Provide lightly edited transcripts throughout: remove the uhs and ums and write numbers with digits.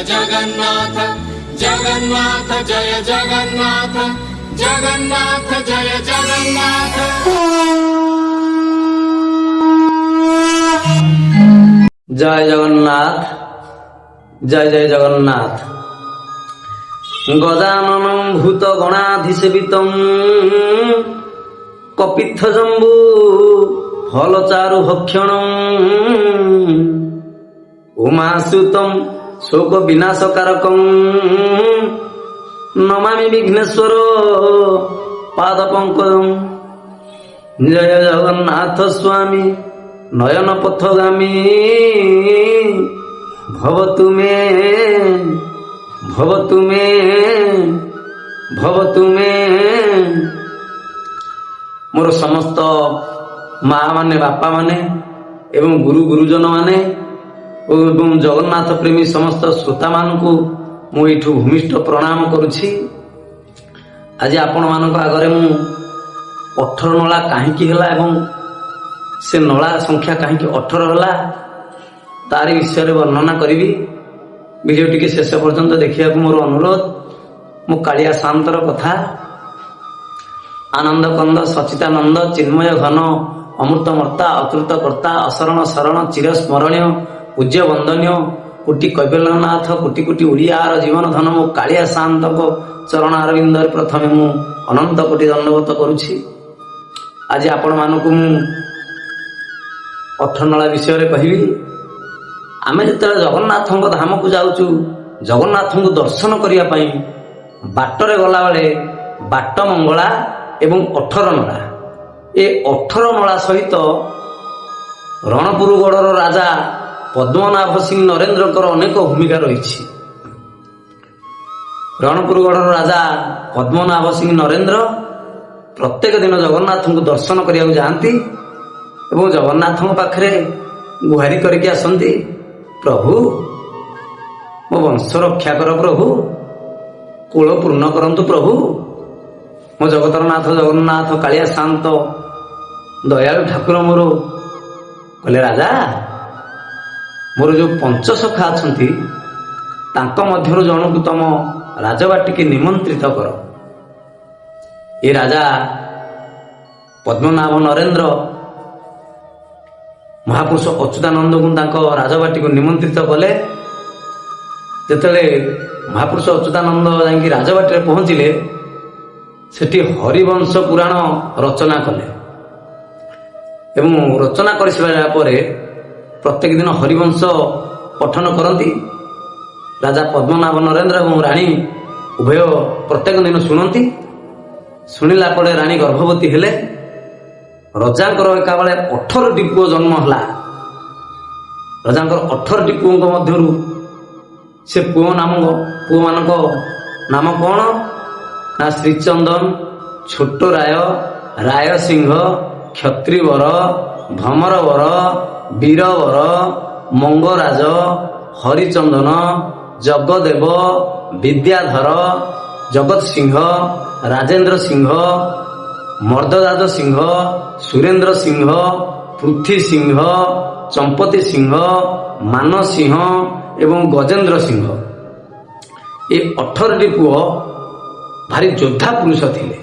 ଜଗନ୍ନାଥ ଜଗନ୍ନାଥ ଜୟ ଜଗନ୍ନାଥ ଜଗନ୍ନାଥ ଜୟ ଜଗନ୍ନାଥ। ଜୟ ଜଗନ୍ନାଥ, ଜୟ ଜୟ ଜଗନ୍ନାଥ। ଗଜାନନଂ ଭୂତ ଗଣାଧିସେବିତಂ କପିତ୍ଥ ଜମ୍ବୁ ଫଲଚାରୁ ଭକ୍ଷଣಂ ଉମାସୁତಂ ଶୋକ ବିନାଶକାରକಂ ନମାମି ବିଘ୍ନେଶ୍ୱର ପାଦ ପଙ୍କଜಂ। ଜୟ ଜଗନ୍ନାଥ ସ୍ୱାମୀ ନୟନ ପଥଗାମୀ ଭବତୁ ମେ, ଭବତୁ ମେ, ଭବତୁ ମେ। ମୋର ସମସ୍ତ ମା ମାନେ, ବାପା ମାନେ ଏବଂ ଗୁରୁ ଗୁରୁଜନ ମାନେ ଏବଂ ଜଗନ୍ନାଥ ପ୍ରେମୀ ସମସ୍ତ ଶ୍ରୋତାମାନଙ୍କୁ ମୁଁ ଏଇଠୁ ଭୂମିଷ୍ଠ ପ୍ରଣାମ କରୁଛି। ଆଜି ଆପଣମାନଙ୍କ ଆଗରେ ମୁଁ 18 ନଳା କାହିଁକି ହେଲା ଏବଂ ସେ ନଳା ସଂଖ୍ୟା କାହିଁକି 18 ହେଲା, ତାରି ବିଷୟରେ ବର୍ଣ୍ଣନା କରିବି। ଭିଡ଼ିଓ ଟିକେ ଶେଷ ପର୍ଯ୍ୟନ୍ତ ଦେଖିବାକୁ ମୋର ଅନୁରୋଧ। ମୁଁ କାଳିଆ ସାଆନ୍ତର କଥା। ଆନନ୍ଦ କନ୍ଦ ସଚିତାନନ୍ଦ ଚିନ୍ମୟ ଘନ ଅମୃତମର୍ତ୍ତା ଅତୃତ କର୍ତ୍ତା ଅଶରଣ ଶରଣ ଚିରସ୍ମରଣୀୟ ପୂଜ୍ୟ ବନ୍ଦନୀୟ କୋଟି କୈବଲ୍ୟନାଥ କୋଟି କୋଟି ଓଡ଼ିଆର ଜୀବନ ଧନ ମୋ କାଳିଆ ସାଆନ୍ତଙ୍କ ଚରଣ ଅରବିନ୍ଦରେ ପ୍ରଥମେ ମୁଁ ଅନନ୍ତ କୋଟି ଦଣ୍ଡବତ କରୁଛି। ଆଜି ଆପଣମାନଙ୍କୁ ମୁଁ 18 ନଳା ବିଷୟରେ କହିବି। ଆମେ ଯେତେବେଳେ ଜଗନ୍ନାଥଙ୍କ ଧାମକୁ ଯାଉଛୁ ଜଗନ୍ନାଥଙ୍କୁ ଦର୍ଶନ କରିବା ପାଇଁ, ବାଟରେ ଗଲାବେଳେ ବାଟ ମଙ୍ଗଳା ଏବଂ 18 ନଳା, ଏ 18 ନଳା ସହିତ ରଣପୁର ଗଡ଼ର ରାଜା ପଦ୍ମନାଭ ସିଂ ନରେନ୍ଦ୍ରଙ୍କର ଅନେକ ଭୂମିକା ରହିଛି। ରଣପୁର ଗଡ଼ର ରାଜା ପଦ୍ମନାଭ ସିଂ ନରେନ୍ଦ୍ର ପ୍ରତ୍ୟେକ ଦିନ ଜଗନ୍ନାଥଙ୍କୁ ଦର୍ଶନ କରିବାକୁ ଯାଆନ୍ତି ଏବଂ ଜଗନ୍ନାଥଙ୍କ ପାଖରେ ଗୁହାରି କରିକି ଆସନ୍ତି, "ପ୍ରଭୁ, ମୋ ବଂଶ ରକ୍ଷା କର ପ୍ରଭୁ, କୁଳ ପୂର୍ଣ୍ଣ କରନ୍ତୁ ପ୍ରଭୁ।" ମୋ ଜଗତର ନାଥ ଜଗନ୍ନାଥ କାଳିଆ ସାଆନ୍ତ ଦୟାଳୁ ଠାକୁର ମୋର କହିଲେ, "ରାଜା, ମୋର ଯୋଉ ପଞ୍ଚସଖା ଅଛନ୍ତି, ତାଙ୍କ ମଧ୍ୟରୁ ଜଣକୁ ତମ ରାଜବାଟିକି ନିମନ୍ତ୍ରିତ କର।" ଏ ରାଜା ପଦ୍ମନାଭ ନରେନ୍ଦ୍ର ମହାପୁରୁଷ ଅଚ୍ୟୁତାନନ୍ଦଙ୍କୁ ତାଙ୍କ ରାଜବାଟିକୁ ନିମନ୍ତ୍ରିତ କଲେ। ଯେତେବେଳେ ମହାପୁରୁଷ ଅଚ୍ୟୁତାନନ୍ଦ ଯାଇକି ରାଜବାଟିରେ ପହଞ୍ଚିଲେ, ସେଠି ହରିବଂଶ ପୁରାଣ ରଚନା କଲେ ଏବଂ ରଚନା କରିସାରିଲା ପରେ ପ୍ରତ୍ୟେକ ଦିନ ହରିବଂଶ ପଠନ କରନ୍ତି। ରାଜା ପଦ୍ମନାଭ ନରେନ୍ଦ୍ର ଏବଂ ରାଣୀ ଉଭୟ ପ୍ରତ୍ୟେକ ଦିନ ଶୁଣନ୍ତି। ଶୁଣିଲା ପରେ ରାଣୀ ଗର୍ଭବତୀ ହେଲେ। ରଜାଙ୍କର ଏକାବେଳେ 18ଟି ପୁଅ ଜନ୍ମ ହେଲା। ରଜାଙ୍କର 18ଟି ପୁଅଙ୍କ ମଧ୍ୟରୁ ସେ ପୁଅମାନଙ୍କ ନାମ କଣ ନା ଶ୍ରୀଚନ୍ଦନ, ଛୋଟ ରାୟ, ରାୟସିଂହ, କ୍ଷତ୍ରିବର, ଭ୍ରମରବର, ବୀରବର, ମଙ୍ଗରାଜ, ହରିଚନ୍ଦନ, ଜଗଦେବ, ବିଦ୍ୟାଧର, ଜଗତ ସିଂହ, ରାଜେନ୍ଦ୍ର ସିଂହ, ମର୍ଦ୍ଦରାଜ ସିଂହ, ସୁରେନ୍ଦ୍ର ସିଂହ, ପୃଥ୍ୱୀ ସିଂହ, ଚମ୍ପତି ସିଂହ, ମାନସିଂହ ଏବଂ ଗଜେନ୍ଦ୍ର ସିଂହ। ଏ 18ଟି ପୁଅ ଭାରି ଯୋଦ୍ଧା ପୁରୁଷ ଥିଲେ।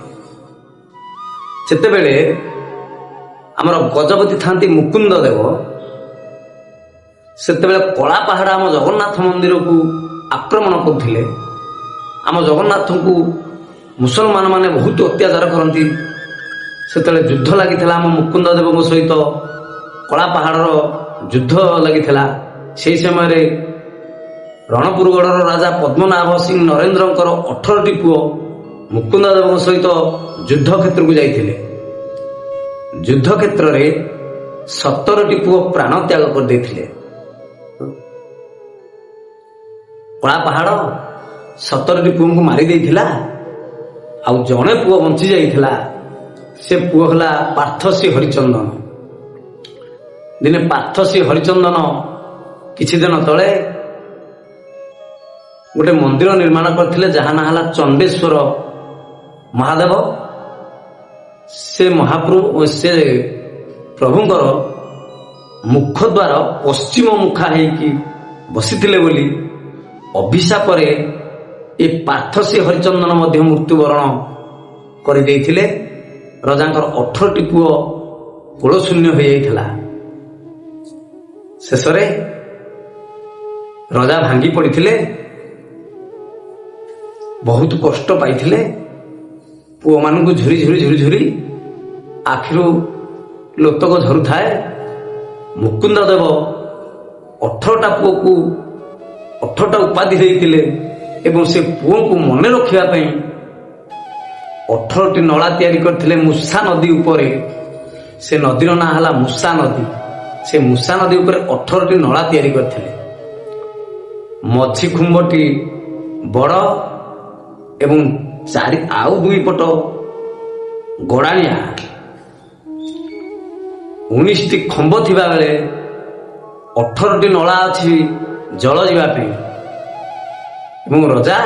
ସେତେବେଳେ ଆମର ଗଜପତି ଥାନ୍ତି ମୁକୁନ୍ଦ ଦେବ। ସେତେବେଳେ କଳା ପାହାଡ଼ ଆମ ଜଗନ୍ନାଥ ମନ୍ଦିରକୁ ଆକ୍ରମଣ କରୁଥିଲେ। ଆମ ଜଗନ୍ନାଥଙ୍କୁ ମୁସଲମାନ ମାନେ ବହୁତ ଅତ୍ୟାଚାର କରନ୍ତି। ସେତେବେଳେ ଯୁଦ୍ଧ ଲାଗିଥିଲା ଆମ ମୁକୁନ୍ଦ ଦେବଙ୍କ ସହିତ, କଳା ପାହାଡ଼ର ଯୁଦ୍ଧ ଲାଗିଥିଲା। ସେହି ସମୟରେ ରଣପୁରଗଡ଼ର ରାଜା ପଦ୍ମନାଭ ସିଂ ନରେନ୍ଦ୍ରଙ୍କର 18ଟି ପୁଅ ମୁକୁନ୍ଦ ଦେବଙ୍କ ସହିତ ଯୁଦ୍ଧ କ୍ଷେତ୍ରକୁ ଯାଇଥିଲେ। ଯୁଦ୍ଧ କ୍ଷେତ୍ରରେ 17ଟି ପୁଅ ପ୍ରାଣ ତ୍ୟାଗ କରିଦେଇଥିଲେ। କଳା ପାହାଡ଼ 17ଟି ପୁଅଙ୍କୁ ମାରି ଦେଇଥିଲା, ଆଉ ଜଣେ ପୁଅ ବଞ୍ଚି ଯାଇଥିଲା। ସେ ପୁଅ ହେଲା ପାର୍ଥସୀ ହରିଚନ୍ଦନ। ଦିନେ ପାର୍ଥସୀ ହରିଚନ୍ଦନ କିଛି ଦିନ ତଳେ ଗୋଟେ ମନ୍ଦିର ନିର୍ମାଣ କରିଥିଲେ, ଯାହା ନାଁ ହେଲା ଚଣ୍ଡେଶ୍ୱର ମହାଦେବ। ସେ ମହାପ୍ରଭୁ, ସେ ପ୍ରଭୁଙ୍କର ମୁଖ ଦ୍ୱାର ପଶ୍ଚିମ ମୁଖା ହେଇକି ବସିଥିଲେ ବୋଲି ଅଭିଶାପରେ ଏ ପାର୍ଥସୀ ହରିଚନ୍ଦନ ମଧ୍ୟ ମୃତ୍ୟୁବରଣ କରିଦେଇଥିଲେ। ରଜାଙ୍କର 18ଟି ପୁଅ କୁଳଶୂନ୍ୟ ହୋଇଯାଇଥିଲା। ଶେଷରେ ରଜା ଭାଙ୍ଗି ପଡ଼ିଥିଲେ, ବହୁତ କଷ୍ଟ ପାଇଥିଲେ। ପୁଅମାନଙ୍କୁ ଝୁରି ଝୁରି ଝୁରି ଝୁରି ଆଖିରୁ ଲୋତକ ଝରୁଥାଏ। ମୁକୁନ୍ଦ ଦେବ 18ଟା ପୁଅକୁ 18ଟା ଉପାଧି ଦେଇଥିଲେ ଏବଂ ସେ ପୁଅଙ୍କୁ ମନେ ରଖିବା ପାଇଁ 18ଟି ନଳା ତିଆରି କରିଥିଲେ ମୂଷା ନଦୀ ଉପରେ। ସେ ନଦୀର ନାଁ ହେଲା ମୂଷା ନଦୀ। ସେ ମୂଷା ନଦୀ ଉପରେ 18ଟି ନଳା ତିଆରି କରିଥିଲେ। ମଝି ଖୁମ୍ବଟି ବଡ଼ ଏବଂ ଚାରି ଆଉ ଦୁଇ ପଟ ଗଡ଼ାଣିଆ। 19ଟି ଖମ୍ବ ଥିବା ବେଳେ 18ଟି ନଳା ଅଛି ଜଳ ଯିବା ପାଇଁ। ଏବଂ ରଜା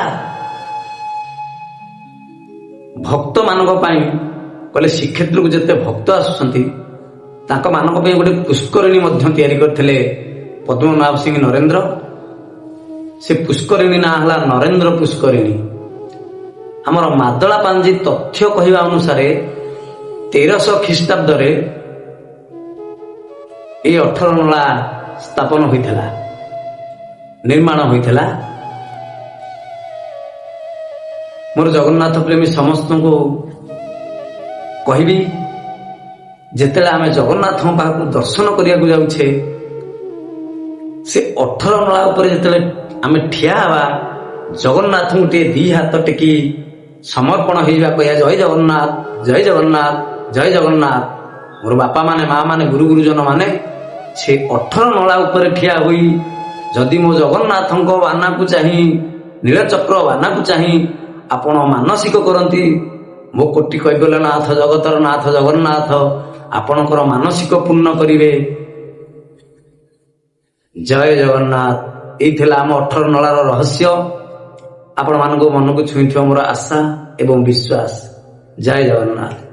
ଭକ୍ତମାନଙ୍କ ପାଇଁ କହିଲେ, ଶ୍ରୀକ୍ଷେତ୍ରକୁ ଯେତେ ଭକ୍ତ ଆସୁଛନ୍ତି, ତାଙ୍କ ମାନଙ୍କ ପାଇଁ ଗୋଟେ ପୁଷ୍କରିଣୀ ମଧ୍ୟ ତିଆରି କରିଥିଲେ ପଦ୍ମନାଭ ସିଂହ ନରେନ୍ଦ୍ର। ସେ ପୁଷ୍କରିଣୀ ନାଁ ହେଲା ନରେନ୍ଦ୍ର ପୁଷ୍କରିଣୀ। ଆମର ମାଦଳା ପାଞ୍ଜି ତଥ୍ୟ କହିବା ଅନୁସାରେ 1300 ଖ୍ରୀଷ୍ଟାବ୍ଦରେ ଏଇ 18 ନଳା ସ୍ଥାପନ ହୋଇଥିଲା, ନିର୍ମାଣ ହୋଇଥିଲା। ମୋର ଜଗନ୍ନାଥ ପ୍ରେମୀ ସମସ୍ତଙ୍କୁ କହିବି, ଯେତେବେଳେ ଆମେ ଜଗନ୍ନାଥଙ୍କ ପାଖକୁ ଦର୍ଶନ କରିବାକୁ ଯାଉଛେ, ସେ 18 ନଳା ଉପରେ ଯେତେବେଳେ ଆମେ ଠିଆ ହେବା, ଜଗନ୍ନାଥଙ୍କୁ ଟିକେ ଦି ହାତ ଟେକି ସମର୍ପଣ ହେଇଯିବା, କହିବା ଜୟ ଜଗନ୍ନାଥ, ଜୟ ଜଗନ୍ନାଥ, ଜୟ ଜଗନ୍ନାଥ। ମୋର ବାପା ମାନେ, ମା ମାନେ, ଗୁରୁ ଗୁରୁଜନ ମାନେ, ସେ 18 ନଳା ଉପରେ ଠିଆ ହୋଇ ଯଦି ମୋ ଜଗନ୍ନାଥଙ୍କ ବାନାକୁ ଚାହିଁ, ନୀଳଚକ୍ର ବାନାକୁ ଚାହିଁ ଆପଣ ମାନସିକ କରନ୍ତି, ମୋ କୋଟି କୈବଲ୍ୟନାଥ ଜଗତର ନାଥ ଜଗନ୍ନାଥ ଆପଣଙ୍କର ମାନସିକ ପୂର୍ଣ୍ଣ କରିବେ। ଜୟ ଜଗନ୍ନାଥ। ଏଇ ଥିଲା ଆମ 18 ନଳାର ରହସ୍ୟ। ଆପଣମାନଙ୍କୁ ମନକୁ ଛୁଇଁଥିବା ମୋର ଆଶା ଏବଂ ବିଶ୍ୱାସ। ଜୟ ଜଗନ୍ନାଥ।